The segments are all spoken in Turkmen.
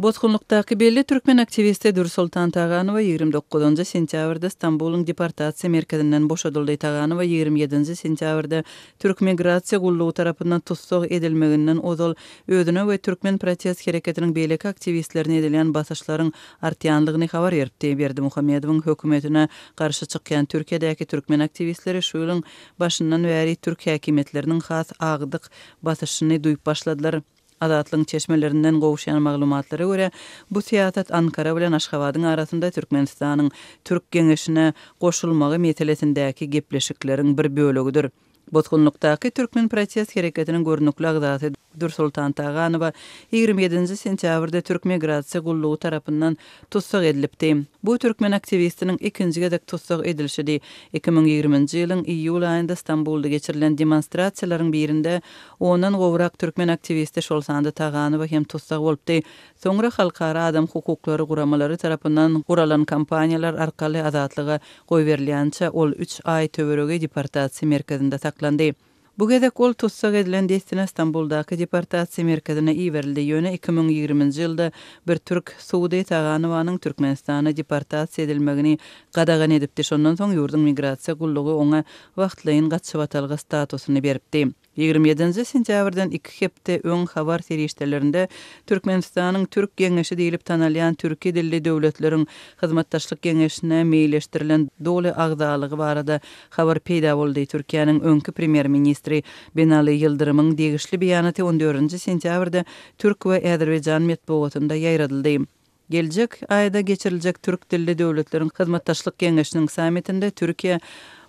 Bosgunlykdaky belli türkmen aktiwisti Dürsoltan Taganowa 29 sentýabrda Stambulyň deportasiýa merkezinden boşadyldy. Taganowa 27-nji sentýabrda Türk migrasiýa gullugy tarapyndan tussag edilmeginden ozal özüne we türkmen protest hereketiniň beýleki aktiwistlerine edilýän basyşlaryň artýanlygyny habar beripdi. Berdimuhamedowyň hökümetine garşy çykýan Türkiýedäki türkmen aktiwistleri şu ýylyň başyndan bäri türk häkimiýetleriniň has agdyk basyşyny duýup başladylar. Azatlygyň çeşmelerinden gowuşýan maglumatlara görä, bu syýasat Ankara bilen Aşgabadyň arasynda Türkmenistanyň Türk geňeşine goşulmagy meselesindäki gepleşikleriň bir bölegidir. Bosgunlykdaky türkmen protest hereketiniň görnükli agzasy Dürsoltan Taganowa 27-nji sentýabrda Türk migrasiýa gullugy tarapyndan tussag edilipdi. Bu türkmen aktiwistiniň ikinji gezek tussag edilişidi. 2020-nji ýylyň iýul aýynda Stambulda geçirilen demonstrasiýalaryň birinde Ondan gowrak türkmen aktiwisti, şol sanda Taganowa hem tussag bolupdy. Soňra halkara adam hukuklary guramalary tarapyndan guralan kampaniýalar arkaly azatlyga goýberilýänçä ol üç aý töweregi deportasiýa merkezinde saklandy. Bu gezek ol tussag edilen dessine Stambuldaky deportasiýa merkezine iberildi, ýöne 2020-nji ýylda bir türk sudy Taganowanyň Türkmenistana deportasiýa edilmegini gadagan edipdi, şondan soň ýurduň migrasiýa gullugy oňa wagtlaýyn gaçybatalga statusyny beripdi. 27-nji sentýabrdan iki hepde öň habar serişdelerinde Türkmenistanyň Türk Geňeşi diýlip tanalýan türki dilli döwletleriň Hyzmatdaşlyk Geňeşine meýilleşdirilen doly agzalygy barada habar peýda boldy. Türkiýäniň öňki premýer-ministri Binali Ýyldyrymyň degişli beýanaty on dördünji sentýabrda türk we azerbaýjan metbugatynda ýaýradyldy. Geljek aýda geçiriljek Türk dilli döwletleriň hyzmatdaşlyk geňeşiniň sammitinde Türkiýe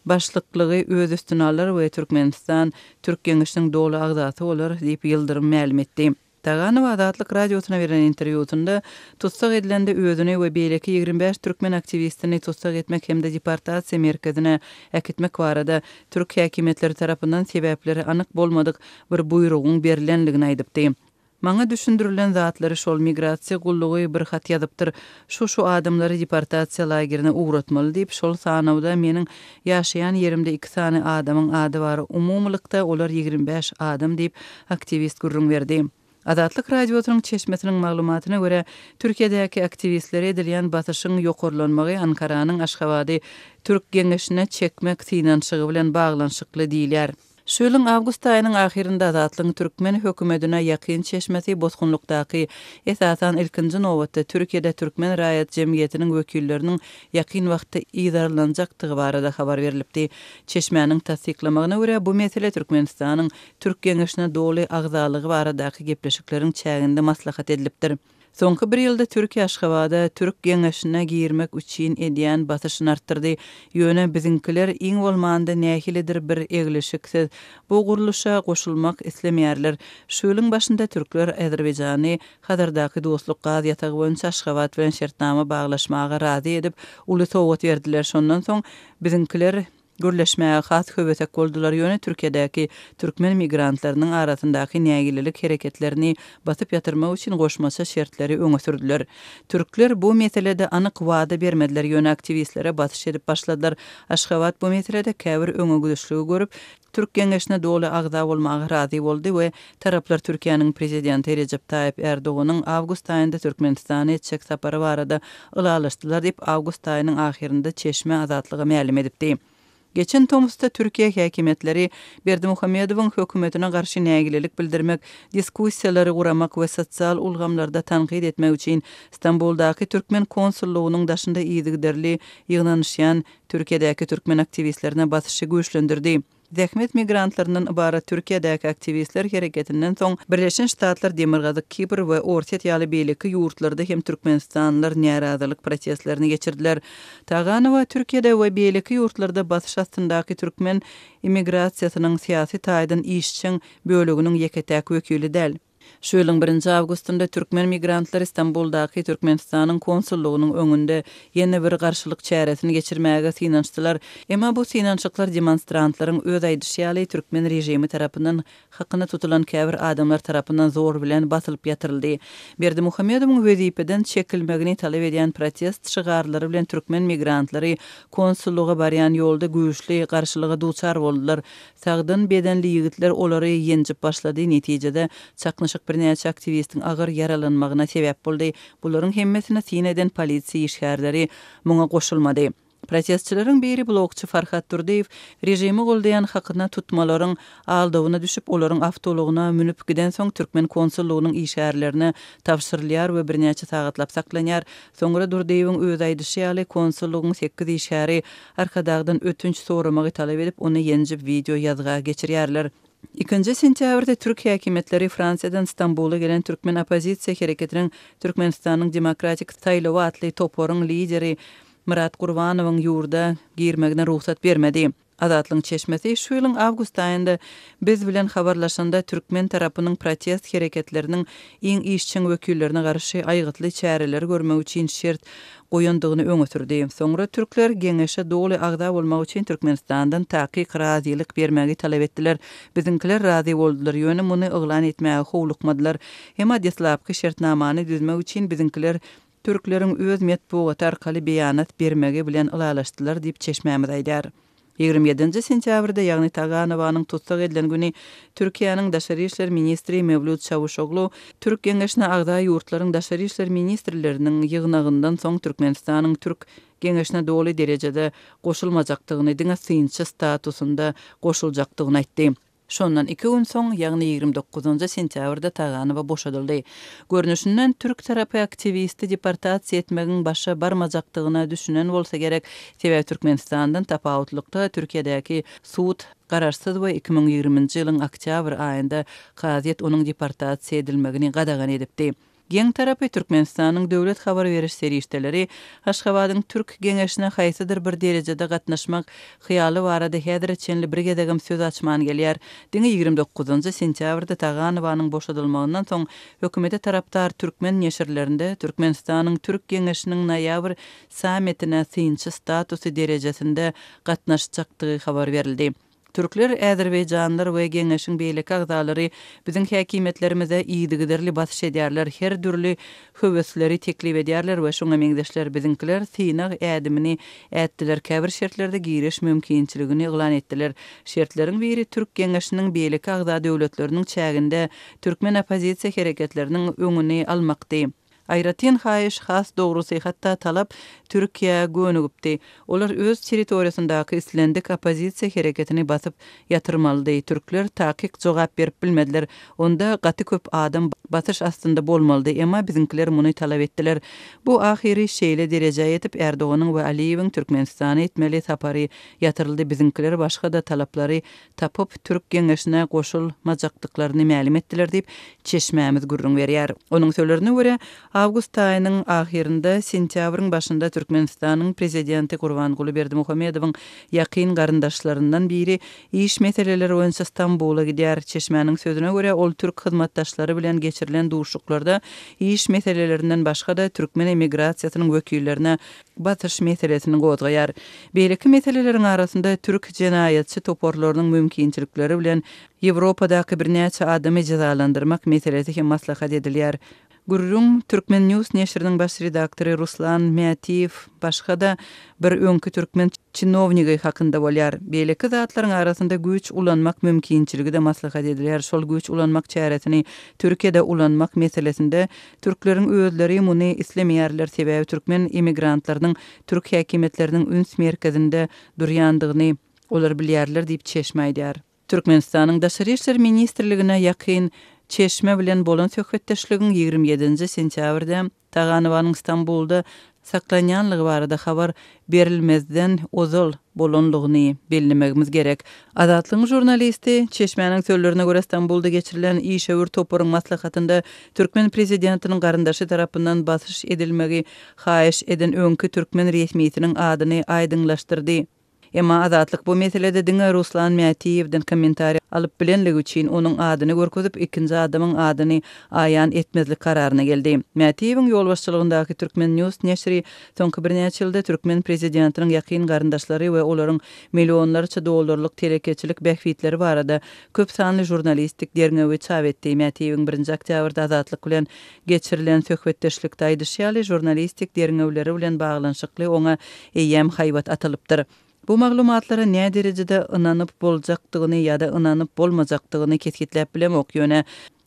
başlyklygy öz üstüne alar we Türkmenistan Türk geňeşiniň doly agzasy bolar, diýip, Ýyldyrym mälim etdi. Taganow Azatlyk Radiosyna beren interwýusynda tussag edilende özüni we beýleki 25 türkmen aktiwistini tussag etmek hem-de deportasiýa merkezine äkitmek barada türk häkimiýetleri tarapyndan sebäpleri anyk bolmadyk bir buýrugyň berlenligini aýdypdy. Maňa düşündirilen zatlary şol migrasiýa gullugy bir hat ýazypdyr, şu-şu adamlary deportasiýa lagerine ugratmaly diýip, şol sanawda meniň ýaşaýan ýerimde iki sany adamyň ady bar, umumylykda olar 25 adam diýip, aktiwist gürrüň berdi. Azatlyk Radiosynyň çeşmesiniň maglumatyna görä, Türkiýedäki aktiwistlere edilýän basyşyň ýokarlanmagy Ankaranyň Aşgabady Türk geňeşine çekmek synanyşygy bilen baglanyşykly diýilýär. Şu ýylyň awgust aýynyň ahyrynda Azatlygyň türkmen hökümetine ýakyn çeşmesi bosgunlykdaky, esasan, ilkinji nobatda Türkiýede türkmen raýat jemgyýetiniň wekilleriniň ýakyn wagtda yzarlanjakdygy barada habar berlipdi. Çeşmäniň tassyklamagyna görä, bu mesele Türkmenistanyň Türk Geňeşine doly agzalygy baradaky gepleşikleriň çäginde maslahat edilipdir. Soňky bir ýylda Türkiýe Aşgabada Türk Geňeşine girmek üçin edýän basyşyny artdyrdy. Ýöne biziňkiler iň bolmanda nähilidir bir eglişiksiz bu gurluşa goşulmak islemeýärler. Şu ýylyň başynda türkler Azerbaýjany Hazardaky Dostluk gaz ýatagy boýunça Aşgabat bilen şertnama baglaşmaga razy edip, uly sowgat berdiler. Şondan soň biziňkiler Gürleşmäge has höwesek boldular, ýöne Türkiýedäki türkmen migrantlarynyň arasyndaky nägilelik hereketlerini basyp ýatyrmak üçin goşmaça şertleri öňe sürdüler. Türkler bu meselede anyk wada bermediler, ýöne aktiwistlere basyş edip başladylar. Aşgabat bu meselede käbir öňegidişligi görüp, Türk Geňeşine doly agza bolmaga razy boldy we taraplar Türkiýäniň Prezidenti Rejep Taýyp Erdoganyň awgust aýynda Türkmenistana etjek sapary barada ylalaşdylar diýip, awgust aýynyň ahyrynda çeşme Azatlyga mälim edipdi. Geçen tomusda Türkiýe häkimiýetleri Berdimuhamedowyň hökümetine garşy nägilelik bildirmek, diskussiýalary guramak we sosial ulgamlarda tankyt etmek üçin Stambuldaky türkmen konsullygynyň daşynda yzygiderli ýygnanyşýan Türkiýedäki türkmen aktiwistlerine basyşy güýçlendirdi. Zähmet migrantlaryndan ybarat Türkiýedäki aktiwistler hereketinden soň Birleşen Ştatlar, Demirgazyk Kipr we Orsýet ýaly beýleki ýurtlarda hem türkmenistanlylar närazylyk protestlerini geçirdiler. Taganowa Türkiýede we beýleki ýurtlarda basyş astyndaky türkmen immigrasiýasynyň syýasy taýdan işjeň böleginiň ýeke-täk wekili däl. Şu ýylyň birinji awgustynda türkmen migrantlary Stambuldaky Türkmenistanyň konsullygynyň öňünde ýene bir garşylyk çäresini geçirmäge synanyşdylar. Emma bu synanyşyklar demonstrantlaryň öz aýdyşy ýaly türkmen režimi tarapyndan hakyna tutulan käbir adamlar tarapyndan zor bilen basylyp ýatyryldy. Berdimuhamedowyň wezipeden çekilmegini talap edýän protest şygarlary bilen türkmen migrantlary konsullyga barýan ýolda güýçli garşylyga duçar boldular. Sagdyn bedenli ýigitler olary ýenjip başlady, netijede, çaknyşyklar. Çaknyşyk birnäçe aktiwistiň agyr ýaralanmagyna sebäp boldy. Bularyň hemmesine syn eden polisiýa işgärleri muňa goşulmady. Protestçileriň biri blogçy Farhat Durdyýew režimi goldaýan hakyna tutmalaryň aldawyna düşüp, olaryň awtoulagyna münüp gidensoň türkmen konsullygynyň işgärlerine tabşyrylýar we birnäçe sagatlap saklanýar. Soňra Durdyýewiň özi aýdyşy ýaly, konsullygyň sekiz işgäri Arkadagdan ötünç soramagy talap edip, ony ýenjip wideo ýazga geçirýärler. Ikinji sentýabrda türk häkimiýetleri Fransiýadan Stambula gelen türkmen oppozisiýa hereketiniň Türkmenistanyň demokratik saýlawy atly toparyň lideri Myrat Gurbanowyň ýurda girmegine rugsat bermedi. Azatlygyň çeşmesi şu ýylyň awgust aýynda biz bilen habarlaşanda türkmen tarapynyň protest hereketleriniň iň işjeň wekillerine garşy aýgytly çäreleri görmek üçin şert goýandygyny öňe sürdi. Soňra türkler Geňeşe doly agza bolmak üçin Türkmenistandan takyk razylyk bermegi talap etdiler. Biziňkiler razy boldular, ýöne muny yglan etmäge howlukmadylar. Emma deslapky şertnamany düzmek üçin biziňkiler türkleriň öz metbugaty arkaly beýanat bermegi bilen ylalaşdylar diýip, çeşmämiz aýdýar. 27-nji sentýabrda, ýagny Taganowanyň tussag edilen güni Türkiýäniň daşary işler ministri Mewlüt Çawuşoglu Türk Geňeşine agza ýurtlaryň daşary işler ministrleriniň ýygnagyndan soň Türkmenistanyň Türk Geňeşine doly derejede goşulmajakdygyny, diňe synçy statusynda goşuljakdygyny aýtdy. Şondan iki gün soň, ýagny 29 sentýabrda Taganowa boşadyldy. Görnüşinden, türk tarapy aktiwisti deportasiýa etmegiň başa barmajakdygyna düşünen bolsa gerek, sebäbi Türkmenistandan tapawutlykda Türkiýedäki sud garaşsyz we 2020-nji ýylyň oktýabr aýynda kazyýet onuň deportasiýa edilmegini gadagan edipdi. Geň tarapy, Türkmenistanyň döwlet habar beriş serişdeleri Aşgabadyň Türk geňeşine haýsydyr bir derejede gatnaşmak hyýaly barada häzire çenli bir gezegem söz açman gelýär. Diňe 29-njy sentýabrda Taganowanyň boşadylmagyndan soň hökümete tarapdar türkmen neşirlerinde Türkmenistanyň Türk geňeşiniň noýabr sammitine synçy statusy derejesinde gatnaşjakdygy habar berildi. Türkler, azerbaýjanlar we geňeşiň beýleki agzalary biziň häkimiýetlerimize yzygiderli basyş edýärler, her dürli höwesleri teklip edýärler we şuňa meňzeşler. Biziňkiler synag ädimini ätdiler, käbir şertlerde giriş mümkinçiligini yglan etdiler. Şertleriň biri Türk geňeşiniň beýleki agza döwletleriniň çäginde türkmen oppozisiýa hereketleriniň öňüni almakdy. Aýratyn haýyş, has dogrusy, hatda talap Türkiýä gönügipdi. Olar öz territoriýasyndaky islendik oppozisiýa hereketini basyp ýatyrmalydy. Türkler takyk jogap berip bilmediler. Onda gaty köp adam basyş astynda bolmalydy, emma biziňkiler muny talap etdiler. Bu ahyry şeýle derejä ýetip, Erdoganyň we Aliýewiň Türkmenistana etmeli sapary ýatyryldy, biziňkiler başga-da talaplary tapyp, Türk geňeşine goşulmajakdyklaryny mälim etdiler diýip, çeşmämiz gürrüň berýär. Onuň sözlerine görä, awgust aýynyň ahyrynda, sentýabryň başynda Türkmenistanyň prezidenti Gurbanguly Berdimuhamedowyň ýakyn garyndaşlaryndan biri iş meseleleri boýunça Stambula gidýär. Çeşmäniň sözüne görä, ol türk hyzmatdaşlary bilen geçirilen duşuşyklarda iş meselelerinden başga-da, türkmen emigrasiýasynyň wekillerine basyş meselesini gozgaýar. Beýleki meseleleriň arasynda türk jenaýatçy toparlarynyň mümkinçilikleri bilen Ýewropadaky birnäçe adamy jezalandyrmak meselesi hem maslahat edilýär. Gürrüň Turkmen. News neşiriniň baş redaktory Ruslan Mätiýew başga-da bir öňki türkmen çinownigi hakynda bolýar. Beýleki zatlaryň arasynda güýç ulanmak mümkinçiligi-de maslahat edilýär. Şol güýç ulanmak çäresini Türkiýede ulanmak meselesinde Türkleriň özleri muny islemeýärler, sebäbi türkmen emigrantlarynyň türk häkimiýetleriniň üns merkezinde durýandygyny olar bilýärler diýip, çeşme aýdýar. Türkmenistanyň Daşary işler ministrligine ýakyn çeşme bilen bolan söhbetdeşligiň 27-nji sentýabrda Taganowanyň Stambulda saklanýanlygy barada habar berilmezden ozal bolanlygyny bellemegimiz gerek. Azatlygyň žurnalisti, çeşmäniň sözlerine görä, Stambulda geçirilen işewür toparyň maslahatynda türkmen prezidentiniň garyndaşy tarapyndan basyş edilmegi haýyş eden öňki türkmen resmisiniň adyny aýdyňlaşdyrdy. Emma Azatlyk bu meselede diňe Ruslan Mätiýewden kommentariý alyp bilenligi üçin onuň adyny görkezip, ikinji adamyň adyny aýan etmezlik kararyna geldi. Mätiýewiň ýolbaşçylygyndaky Turkmen. News neşiri soňky birnäçe ýylda türkmen prezidentiniň ýakyn garyndaşlary we olaryň millionlarça dollarlyk telekeçilik bähbitleri barada köp sanly žurnalistik derňewi çap etdi. Mätiýewiň birinji oktýabrda Azatlyk bilen Geçirilen söhbetdeşlikde aýdyşy ýaly, žurnalistik derňewleri bilen baglanyşykly oňa eýýäm haýbat atylypdyr. Bu maglumatlara näderejede ynanyp boljakdygyny ýa-da ynanyp bolmajakdygyny kesgitläp bilemok, ýöne.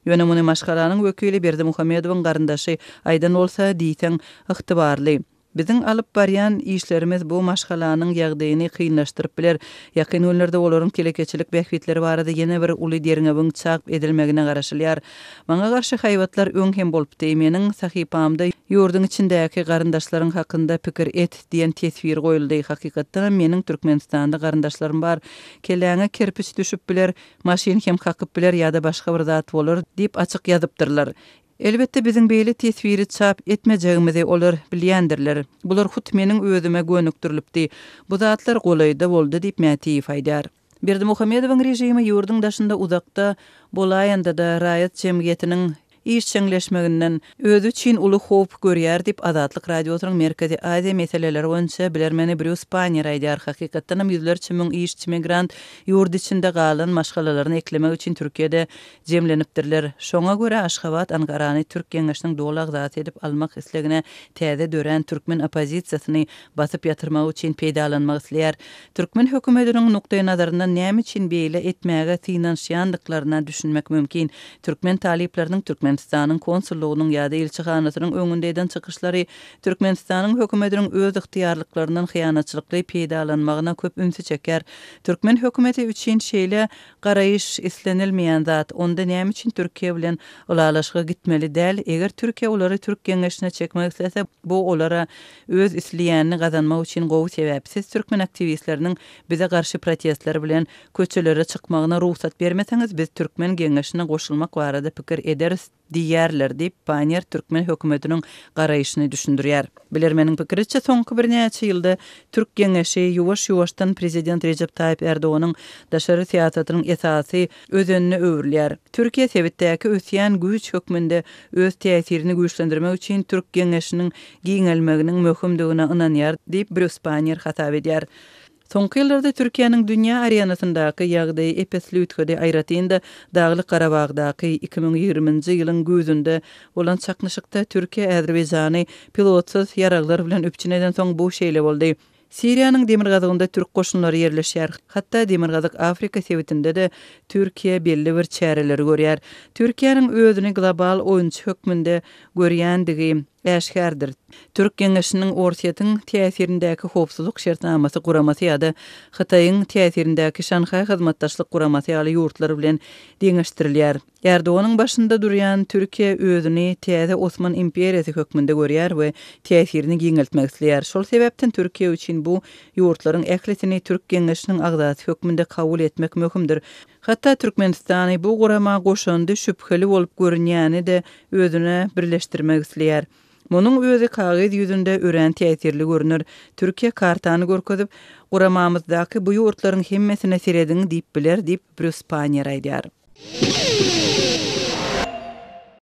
Ýöne muny maşgalanyň wekili Berdimuhamedowyň garyndaşy aýdan bolsa, diýseň ygtybarly. Biziň alyp barýan işlerimiz bu maşgalanyň ýagdaýyny kynlaşdyryp biler. Ýakyn günlerde olaryň telekeçilik bähbitleri barada ýene bir uly derňewiň çap edilmegine garaşylýar. Maňa garşy haýbatlar öň hem bolupdy. Meniň sahypamda ýurduň içindäki garyndaşlaryň hakynda pikir et diýen teswir goýuldy. Hakykatdanam meniň Türkmenistanda garyndaşlarym bar. Kelläňe kerpiç düşüp biler, maşyn hem kakyp biler ýa-da başga bir zat bolar diýip açyk ýazypdyrlar. Elbetde, biziň beýle teswiri çap etmejegimizi olar bilýändirler. Bular hut meniň özüme gönükdirilipdi. Bu zatlar golaýda boldy diýip, Mätiýew aýdýar. Berdimuhamedowyň režimi ýurduň daşynda uzakda bolaýanda-da, raýat jemgyýetiniň işjeňleşmeginden özi üçin uly howp görýär diýip, Azatlyk Radiosynyň Merkezi Aziýa meseleleri boýunça bilermeni Brýus Pannier aýdýar. Hakykatdanam ýüzlerçe müň işçi migrant ýurt içinde galan maşgalalaryny eklemek üçin Türkiýede jemlenipdirler. Şoňa görä, Aşgabat Ankarany Türk Geňeşiniň doly agzasy edip almak islegine täze dörän türkmen oppozisiýasyny basyp ýatyrmak üçin peýdalanmak isleýär. Türkmen hökümetiniň nukdaýnazaryndan näme üçin beýle etmäge synanyşýandyklaryna düşünmek mümkin. Türkmen talyplarynyň Türkmenistanyň konsullygynyň ýa-da ilçihanasynyň öňünde eden çykyşlary Türkmenistanyň hökümetiniň öz ygtyýarlyklaryndan hyýanatçylykly peýdalanmagyna köp ünsi çekýär. Türkmen hökümeti üçin şeýle Garaýyş islenilmeýän zat, onda näme üçin Türkiýe bilen ylalaşyga gitmeli däl, eger Türkiýe olary Türk geňeşine çekmek islese, bu olara öz isleýänini gazanmak üçin gowy sebäp. Siz türkmen aktiwistleriniň bize garşy protestler bilen köçelere çykmagyna rugsat bermeseňiz, biz Türkmen geňeşine goşulmak barada pikir ederis, Diýýärler, diýip, Panniýer türkmen hökümetiniň garaýşyny düşündirýär. Bilermeniň pikiriçe, soňky birnäçe ýylda Türk geňeşi ýuwaş-ýuwaşdan prezident Rejep Taýyp Erdoganyň daşary syýasatynyň esasy özenine öwrülýär. Türkiýe sebitdäki ösýän güýç hökmünde öz täsirini güýçlendirmek üçin Türk geňeşiniň giňelmeginiň möhümdigine ynanýar, diýip, Brýus Panniýer hasap edýär. Soňky ýyllarda Türkiýäniň dünýä arenasyndaky ýagdaýy ep-esli üýtgedi, aýratyn-da, Daglyk-Garabagdaky 2020-nji ýylyň güýzünde bolan çaknyşykda Türkiýe Azerbaýjany pilotsyz ýaraglar bilen üpjün edensoň bu şeýle boldy. Siriýanyň demirgazygynda türk goşunlary ýerleşýär. Hatda Demirgazyk Afrika sebitinde-de Türkiýe belli bir çäreleri görýär. Türkiýäniň özüni global oýunçy hökmünde görýändigi äşgärdir. Türk Geňeşiniň Orsýetiň täsirindäki Howpsuzlyk şertnamasy guramasy ýa-da Hytaýyň täsirindäki Şanhaý Hyzmatdaşlyk guramasy ýaly ýurtlar bilen deňeşdirilýär. Erdoganyň başynda durýan Türkiýe özüni täze Osman imperiýasy hökmünde görýär we täsirini giňeltmek isleýär. Şol sebäpden Türkiýe üçin bu ýurtlaryň ählisini Türk Geňeşiniň agzasy hökmünde kabul etmek möhümdir. Hatda Türkmenistany bu gurama goşandy şübheli bolup görünýäni-de özüne birleşdirmek isleýär. Munuň özi kagyz ýüzünde örän täsirli görüner. Türkiýe kartany görkezip, guramamyzdaky bu ýurtlaryň hemmesine serediň diýip biler diýip, Brýus Panniýer aýdýar.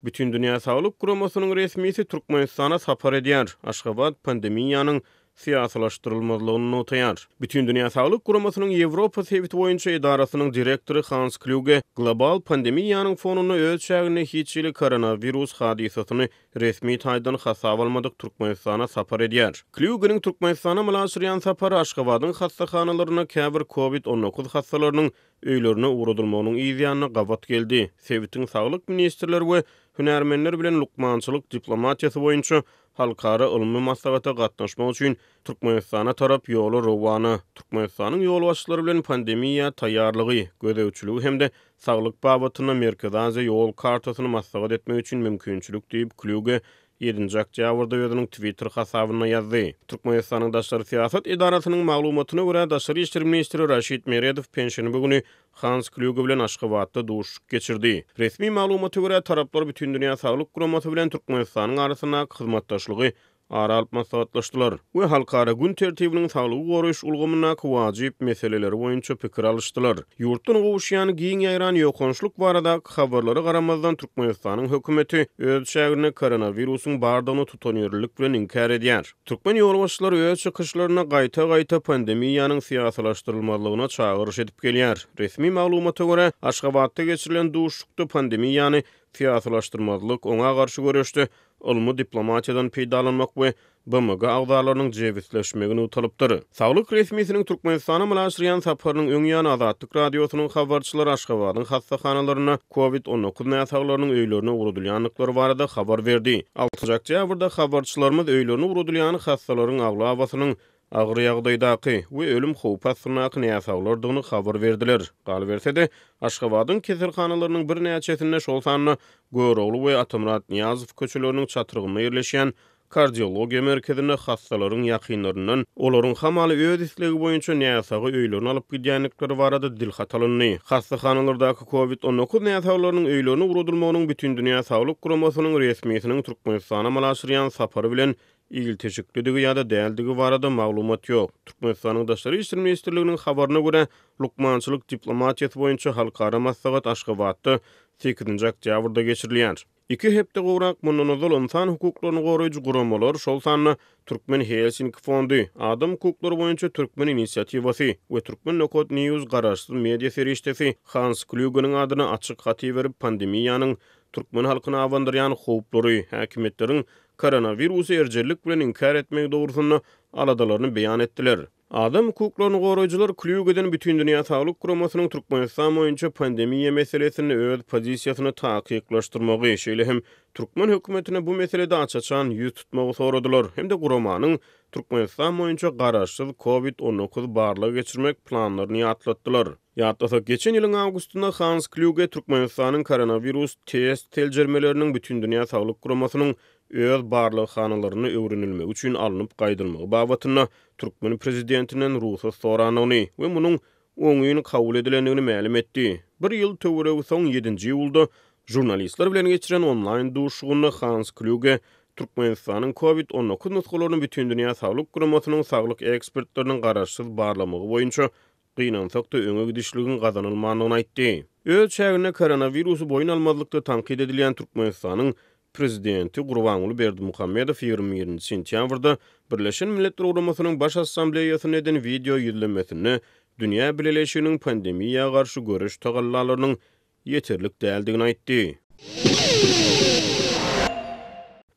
Bütindünýä Saglyk Guramasynyň resmisi Türkmenistana sapar edýär, Aşgabat pandemiýanyň syýasylaşdyrylmazlygyny nygtaýar. Bütindünýä Saglyk Guramasynyň Ýewropa sebiti boýunça edarasynyň direktory Hans Klýuge global pandemiýanyň fonunda öz çäginde hiç hili koronawirus hadysasyny resmi taýdan hasaba almadyk Türkmenistana sapar edýär. Klýugeniň Türkmenistana amala aşyrýan sapary Aşgabadyň hassahanalarynda käbir Covid 19 hassalarynyň öýlerine ugradylmagynyň yz ýanyna gabat geldi. Sebitiň saglyk ministrleri we hünärmenler bilen lukmançylyk diplomatiýasy boýunça halkara ylmy maslahata gatnaşmak üçin Türkmenistana tarap ýola rowana. Türkmenistanyň ýolbaşçylary bilen pandemiýa taýýarlygy, gözegçiligi hem-de saglyk babatynda Merkezi Aziýa ýol kartasyny maslahat etmek üçin mümkinçilik diýip, Klýuge ýedinji oktýabrda özüniň Twitter hasabynda ýazdy. Türkmenistanyň daşary syýasat edarasynyň maglumatyna görä, daşary işler ministri Raşid Meredow penşenbe güni Hans Klýuge bilen Aşgabatda duşuşyk geçirdi. Resmi maglumata görä, taraplar Bütindünýä Saglyk Guramasy bilen Türkmenistanyň arasyndaky hyzmatdaşlygy ara alyp maslahatlaşdylar we halkara gün tertibiniň saglygy goraýyş ulgamyndaky wajyp meseleleri boýunça pikir alyşdylar. Ýurtdan gowuşýan giň ýaýran ýokançlyk baradaky habarlara garamazdan, Türkmenistanyň hökümeti öz çäginde koronawirusyň bardygyny tutanýerlilik bilen inkär edýär. Türkmen ýolbaşçylary öz çykyşlarynda gaýta-gaýta pandemiýanyň syýasylaşdyrmazlyk, oňa garşy göreşde ylmy diplomatiýadan peýdalanmak we BMG agzalarynyň jebisleşmegi nygtalypdyr. Saglyk resmisiniň Türkmenistana amala aşyrýan saparynyň öň ýany Azatlyk Radiosynyň habarçylary Aşgabadyň hassahanalarynda Covid 19 näsaglarynyň öýlerine ugradylýandyklary barada habar berdi. Altynjy oktýabrda habarçylarymyz öýlerine ugradylýan hassalaryň aglabasynyň agyr ýagdaýdaky we ölüm howpy astyndaky näsaglardygyny habar berdiler. Galyberse-de, Aşgabadyň keselhanalarynyň birnäçesinde, şol sanda Görogly we Atamyrat Nyýazow köçeleriniň çatrygynda ýerleşýän Kardiologiýa merkezinde hassalaryň ýakynlaryndan olaryň hamala öz islegi boýunça näsagy öýlerine alyp gidýändikleri barada dilhat alyndy. Hassahanalardaky Covid 19 näsaglarynyň öýlerine ugradylmagynyň Bütindünýä Saglyk Guramasynyň resmisiniň Türkmenistana amala aşyrýan sapary bilen ilteşiklidigi ýa-da däldigi barada maglumat ýok. Türkmenistanyň Daşary işler ministrliginiň habaryna görä, lukmançylyk diplomatiýasy boýunça halkara maslahat Aşgabatda sekizinji oktýabrda geçirilýär. Iki hepde gowrak mundan ozal ynsan hukuklaryny goraýjy guramalar, şol sanda Türkmen Helsinki fondy, Adam hukuklary boýunça Türkmen inisiatiwasy we Turkmen Nokat News garaşsyz media serişdesi Hans Klýugeniň adyna açyk hat iberip, pandemiýanyň türkmen halkyna abandyrýan howplary, häkimiýetleriň koronawirusy erjellik bilen inkär etmegi dogrusynda aladalaryny beýan etdiler. Adam hukuklaryny goraýjylar Klýugeden Bütindünýä Saglyk Guramasynyň Türkmenistan boýunça pandemiýa meselesinde öz pozisiýasyny takyklaşdyrmagy, şeýle hem türkmen hökümetine bu meselede aç-açan ýüz tutmagy soradylar hem-de guramanyň Türkmenistan boýunça garaşsyz Covid 19 barlag geçirmek planlaryny ýatlatdylar. Ýatlasak, geçen ýylyň awgustynda Hans Klýuge Türkmenistanyň koronawirus test seljermeleriniň Bütindünýä Saglyk Guramasynyň öz barlaghanalarynda öwrenilmegi üçin alnyp gaýdylmagy babatynda türkmen prezidentinden rugsat sorandygyny we munuň oňyn kabul edilendigini mälim etdi. Bir ýyl töweregi soň, ýedinji iýulda žurnalistler bilen geçiren onlaýn duşuşygynda Hans Klýuge Türkmenistanyň Covid 19 nusgalaryny Bütindünýä Saglyk Guramasynyň saglyk ekspertleriniň garaşsyz barlamagy boýunça gynansak-da öňe gidişligiň gazanylmandygyny aýtdy. Öz çäginde koronawirusy boýun almazlykda tankyt edilýän Türkmenistanyň Prezidenti Gurbanguly Berdimuhamedow 21-nji sentýabrda Birleşen Milletler Guramasynyň Baş Assambleýasynda eden wideo ýüzlenmesinde dünýä bileleşiginiň pandemiýa garşy göreş tagallalarynyň ýeterlik däldigini aýtdy.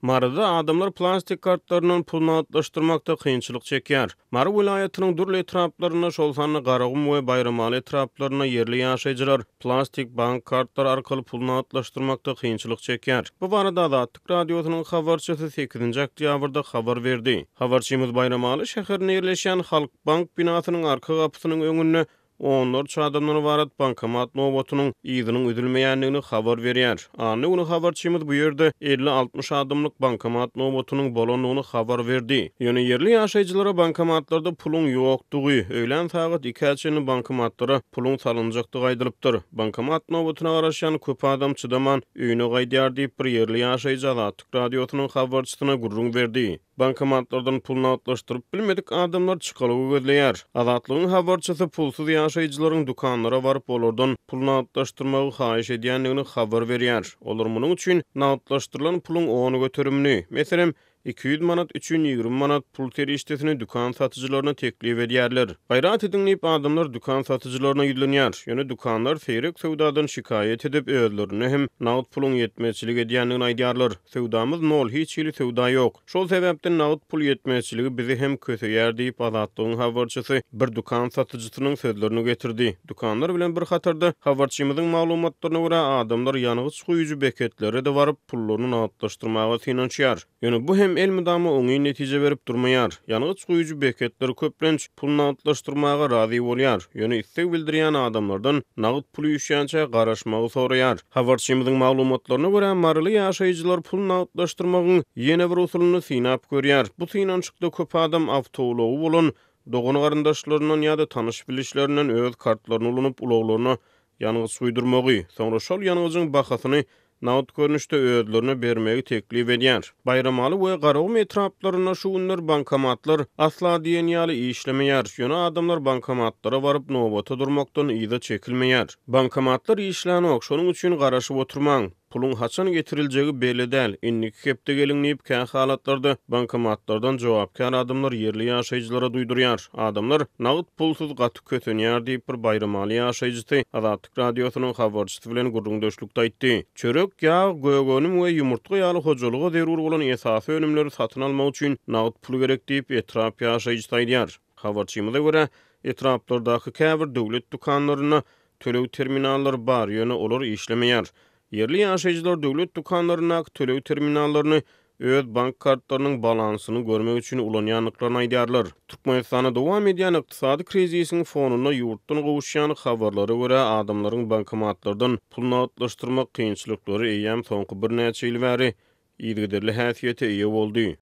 Maryda adamlar plastik kartlaryndan pul nagtlaşdyrmakda kynçylyk çekýär. Mary welaýatynyň dürli etraplarynda, şol sanda Garagum we Baýramaly etraplarynda ýerli ýaşaýjylar plastik bank kartlary arkaly pul nagtlaşdyrmakda kynçylyk çekýär. Bu barada Azatlyk Radiosynyň habarçysy sekizinji oktýabrda habar berdi. Habarçymyz Baýramaly şäherinde ýerleşýän Halkbank binasynyň arka gapysynyň öňünde onlarça adamdan ybarat bankomat nobatynyň yzynyň üzülmeýändigini habar berýär. Anna güni habarçymyz bu ýerde elli-altmyş adamlyk bankomat nobatynyň bolandygyny habar berdi. Ýöne ýerli ýaşaýjylara bankomatlarda puluň ýokdugy, öýlän sagat ikä çenli bankomatlara puluň salynjakdygy aýdylypdyr. Bankomat nobatyna garaşýan köp adam çydaman, öýüne gaýdýar diýip, bir ýerli ýaşaýjy Azatlyk Radiosynyň habarçysyna gürrüň berdi. Bankomatlardan pul nagtlaşdyryp bilmedik adamlar çykalga gözleýär. Azatlygyň habarçysy pulsuz ýaşaýjylaryň dükanlara baryp, olardan pul nagtlaşdyrmagy haýyş edýändigini habar berýär. Olar munuň üçin nagtlaşdyrylan puluň on göterimini, meselem, 200 manat üçin 20 manat pul serişdesini dükan satyjylaryna teklip edýärler. Gaýrat ediň diýip, adamlar dükan satyjylaryna ýüzlenýär. Ýöne dükanlar seýrek söwdadan şikaýat edip, özlerinde hem nagt puluň ýetmezçilik edýändigini aýdýarlar. Söwdamyz nol, hiç hili söwda ýok. Şol sebäpden nagt pul ýetmezçiligi bizi hem köseýär diýip, Azatlygyň habarçysy bir dükan satyjysynyň sözlerini getirdi. Dükanlar bilen bir hatarda, habarçymyzyň maglumatlaryna görä, adamlar ýangyç guýujy beketlere-de baryp, pullaryny nagtlaşdyrmaga synanyşýar. Ýöne bu hem elmydama oňyn netije berip durmaýar. Ýangyç guýujy beketler köplenç pul nagtlaşdyrmaga razy bolýar, ýöne isleg bildirýän adamlardan nagt pul üýşýänçä garaşmagy soraýar. Habarçymyzyň maglumatlaryna görä, maryly ýaşaýjylar pul nagtlaşdyrmagyň ýene bir usulyny synap görýär. Bu synanyşykda köp adam awtoulagy bolan dogan-garyndaşlaryndan ýa-da tanyş-bilişlerinden öz kartlaryny ulanyp ulaglaryna ýangyç guýdurmagy, soňra şol ýangyjyň bahasyny nagt görnüşde özlerine bermegi teklip edýär. Baýramaly we Garagum etraplarynda şu günler bankomatlar asla diýen ýaly işlemeýär, ýöne adamlar bankomatlara baryp nobata durmakdan yza çekilmeýär. Bankomatlar işlänok, şonuň üçin garaşyp oturmaň. Puluň haçan getiriljegi belli däl, indiki hepde geliň diýip, kä halatlarda bankomatlardan jogapkär adamlar ýerli ýaşaýjylara duýdurýar. Adamlar nagt pulsuz gaty kösenýär diýip, bir baýramaly ýaşaýjysy Azatlyk Radiosynyň habarçysy bilen gürrüňdeşlikde aýtdy. Çörek, ýag, gök önüm we ýumurtga ýaly hojalyga zerur bolan esasy önümleri satyn almak üçin nagt pul gerek diýip, etrap ýaşaýjysy aýdýar. Habarçymyza görä, etraplardaky käbir döwlet dükanlarynda Töleg terminallary bar, ýöne olar işlemeýär. Ýerli ýaşaýjylar döwlet dükanlaryndaky töleg terminallaryny öz bank kartlarynyň balansyny görmek üçin ulanýandyklaryny aýdýarlar. Türkmenistanda dowam edýän ykdysady krizisiň fonunda ýurtdan gowuşýan habarlara görä, adamlaryň bankomatlardan pul nagtlaşdyrmak kynçylyklary eýýäm soňky birnäçe ýyl bäri yzygiderli häsiýete eýe boldy.